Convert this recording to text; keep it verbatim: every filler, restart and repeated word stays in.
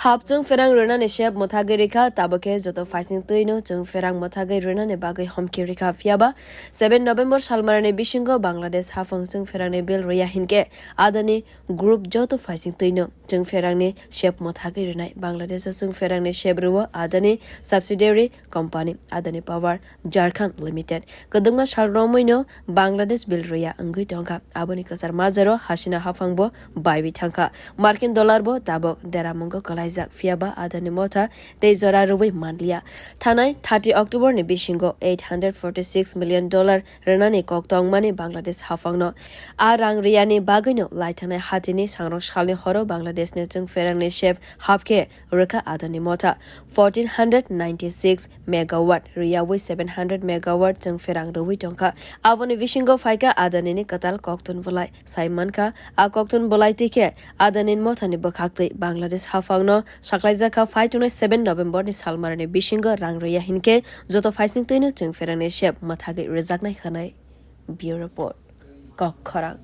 Hap chwng pherang rwnani sep mwthagwi rikha, tabukhe joto phaising twino chwng pherang mwthagwi rwnani bagwi homki rikha. Phiyaba seven November salmarani bisingo Bangladesh haphang chwng pherangni bill rwya hinkhe Adani Group joto phaising twino chwng pherangni sep mwthagwi rwnai. Bangladesh o chwng pherangni sep rwo Adani subsidiary company Adani Power Jharkhand Limited. Kwdwkma sal romwino Bangladesh bill rwya wngwi tongkha. Aboni kwchar majaro Hasina haphangbo baiwi thangkha. Markin dollar bo tabuk deramungo kwlaijak, phiyaba Adani Motha tei jora rwui manliya. Thanai thirty October ni bisingo eight hundred forty six million dollar rwnani kok tongmani Bangladesh haphangno. A rang riyani bagwino laithanai hatini sangrok salni horo Bangladeshni chwng pherangni sep hapkhe rwkha Adani Motha fourteen hundred ninety six megawatt riyawi seven hundred megawatt chwng pherang rwui tongkha. Aboni bisingo phaikha Adanini kwtal koktun bwlai. Sai mankha, a koktun bwlai twi khe Adani Mothani bwkhaktwi Bangladesh haphangno saklaijakha phai tongnai seven November ni salmarani bisingo rang rwya hinkhe joto phaising twino chwng pherangni sep mwthagwi rwjaknai hwnwi. Bureau Report, Kok Khorang.